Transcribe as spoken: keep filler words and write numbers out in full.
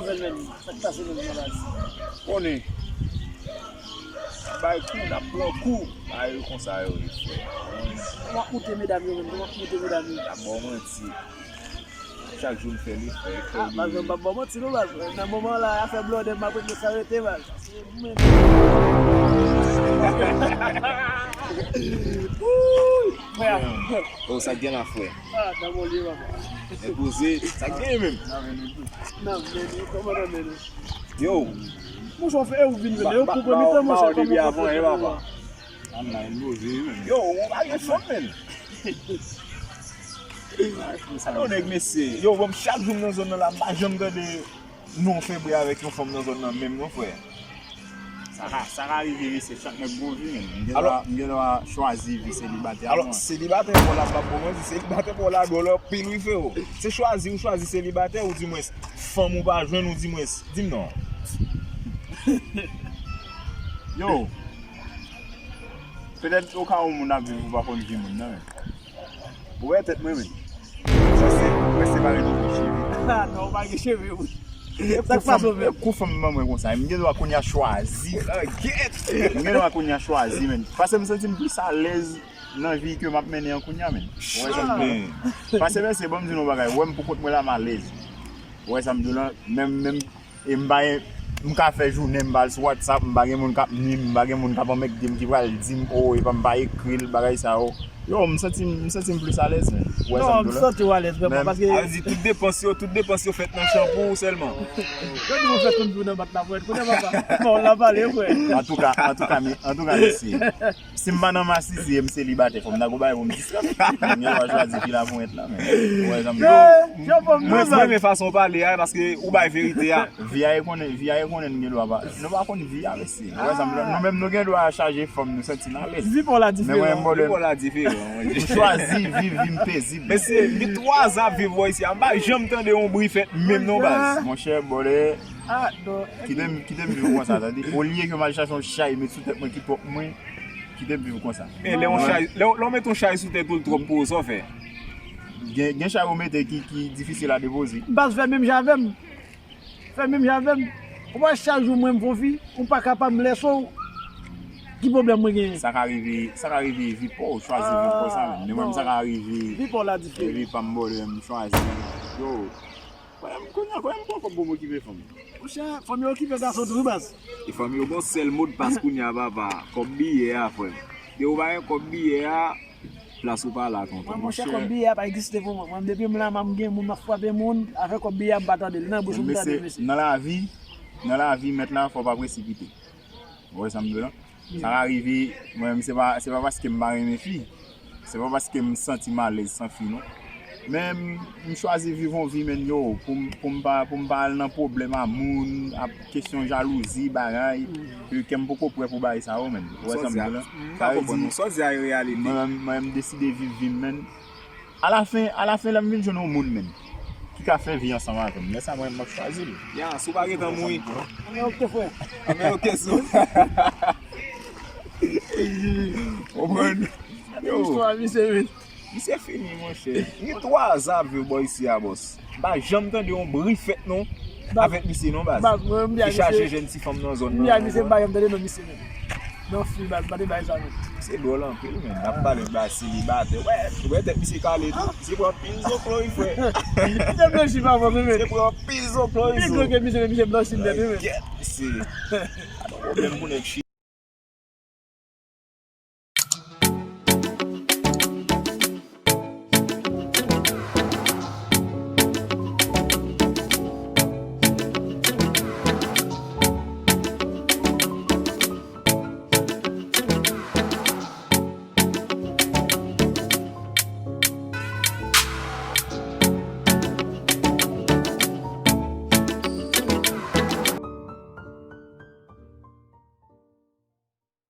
Sa k pase menm nan baz? Konnen. Bay kou, n ap pran kou. Bagay yo konsa yo ye, frè. Kòman w ap moute medam yo menm? Kòman w ap moute medam yo? N ap ba w manti. Chak jou m fè l, frè. Ah, baz, mwen p ap ba w manti non, baz. Nan moman la, afè blòdè m ap rete sa rete, baz. Wouy! Frè. Oh, sa k gen la, frè? Ah, nan mwen li ye, papa. Enpoze, sa k gen menm? Nan, men, men, kòman nan men nou? Yo. Monchè, w fè, e ou vin vin, yo koupe mitan, monchè, kòman w fè pou yo? Ann la, enpoze, menm. Yo, ou pa gen fanm, menm. Sa yon nèg, mesye. Yo, bon, chak jou m nan zòn nan la, m pa janm tande non fè bri avèk yon fanm nan zòn nan menm non, frè. Sa ka, sa ka rive, mesye, chak nèg gon vi, menm. M gen dwa, m gen dwa chwazi vi selibatè. Alò, selibatè pa w la, m p ap ba w manti, selibatè pa w la dwòl anpil, wi, freo. Se chwazi ou chwazi selibatè, ou dimwens, fanm ou pa jwenn, ou dimwens, di m non. Yo, petèt, okawou moun ap viv, ou pa konn vi moun nan, menm. Ou wè tèt mwen, men. Sa se, mwen se pa gen cheve. Ah, non, ou pa gen cheve, wi. Sa k pase w menm? Kou fanm ban mwen konsa. M gen dwa kounye a chwazi. M gen dwa kounye a chwazi, men. Paske m santi m plis alèz nan vi ke m ap mennen an kounye a, men. Ou wè sa m di w lan? Paske, mesye, ban m di nou yon bagay. Ou wè m pou kont mwen la, m alèz. Ou wè sa m di w lan? Menm, menm E m pa gen, m ka fè jounen m pa al sou WhatsApp, m pa gen moun k ap nwi m, m pa gen moun k ap anmègde m ki pral di m, oh, epa m pa ekri l, bagay sa yo. Yo, m santi m, m santi m plis alèz, men. Ou wè sa m di w la? Non, m santi w alèz vrèman, paske sa vle di tout depans yo, tout depans yo fèt nan chanpou sèlman. Yo di mwen fè tout jou nan bat la, frè. Kounye a papa, bon, la pale, frè. Antouka, antouka, mi-, antouka, mesye. Si m pa nan masisi e m selibatè, fò m ta gon bagay pou m diskite. M gen dwa chwazi fi la pou mèt la, men. Ou wè sa m di w? Mwen, mwen renmen fason w pale a, paske ou bay verite a. Vi a e konnen, vi a e konnen n gen dwa pa. Nou pa konn vi a, mesye. Ou wè sa m di w? Nou menm nou gen dwa chaje fanm, nou santi n alèz. Vi pa w la diferan. Men mwen, m chwazi viv vi m pezib. Mesye, m gen twa zan ap viv bò isi a. M pa janm tande yon bri fèt menm non baz. Monchè, bòlè. Ah, non. Kite m, kite m viv konsa, tande. Olye ke m al chache yon chay, met sou tèt mwen ki twòp mwen. Kite m viv konsa. E lè yon chay, lè, lè w met yon chay sou tèt ou l twòp pou ou, sa w fè? Gen, gen chay ou mete ki, ki difisil a depoze. Baz, fè menm jan avè m. Fè menm jan avè m. Ou wè chak jou mwen m fè yon fi, ou pa kapab m lèse w. Ki pwoblèm mwen genyen? Sa ka rive, sa ka rive vi pa w, chwazi viv konsa menm. Men mwen menm sa ka rive. Vi pa w la diferan. Vi pa m bòlè, m chwazi. Yo. Kounye a, kounye a m pran kòb pou m okipe fanm. Monchè, fanm yo okipe gason tou wi baz. E fanm yo gon sèl modpas kounye a papa, kòb biyè a frè m. Depi w pa gen kòb biyè a, plas ou pa la tonton. Mwen monchè, kòb biyè a pa egziste pou mwen. Mwen depi m la m ap gen moun, m ap frape moun, afè kòb biyè a m pa tande l nan bouch ou m tande mesye. Nan lavi, nan lavi mèt la fò w pa presipite. Ou wè sa m di w lan? Sa ka rive, mwen menm se pa, se pa paske m pa renmen fi. Se pa paske m santi m alèz san fi non. Men m, m chwazi viv yon vi menm yo, pou m, pou m pa, pou m pa al nan pwoblèm a moun, ap kesyon jalouzi, bagay, ke kè m poko prè pou bagay sa yo menm. Ou wè sa m di w lan? Sa vle di, mwen menm, mwen menm m deside viv vi m menm. Alafen, alafen lè m vin jwenn yon moun menm ki ka fè vi ansanm avè m, lè sa mwen menm m ap chwazi l. Ya, si w pa gentan mouri. Anben ok frè. Anben ok so. Konprann? Yo. Istwa misye menm. Misye fini monchè. Gen twa zan ap viv bò isi a bòs. M pa janm tande yon bri fèt non. Avèk misye non baz. Baz, mwen m di a misye. Ki chaje jèn ti fanm nan zòn nan. M di a misye m pa janm tande non misye menm. Non fi baz, m pa te bay sa non. Misye dwòl anpil men. N ap pale de bagay selibatè. Wè, ou wè tèt misye kale tou. Misye pran anpil zoklo wi frè. Misye blanchi pa vòt wi men. Misye pran anpil zoklo wi. Pi gwo ke misye, misye blanchi nèt wi men. Gèt misye. Pwoblèm pou nèg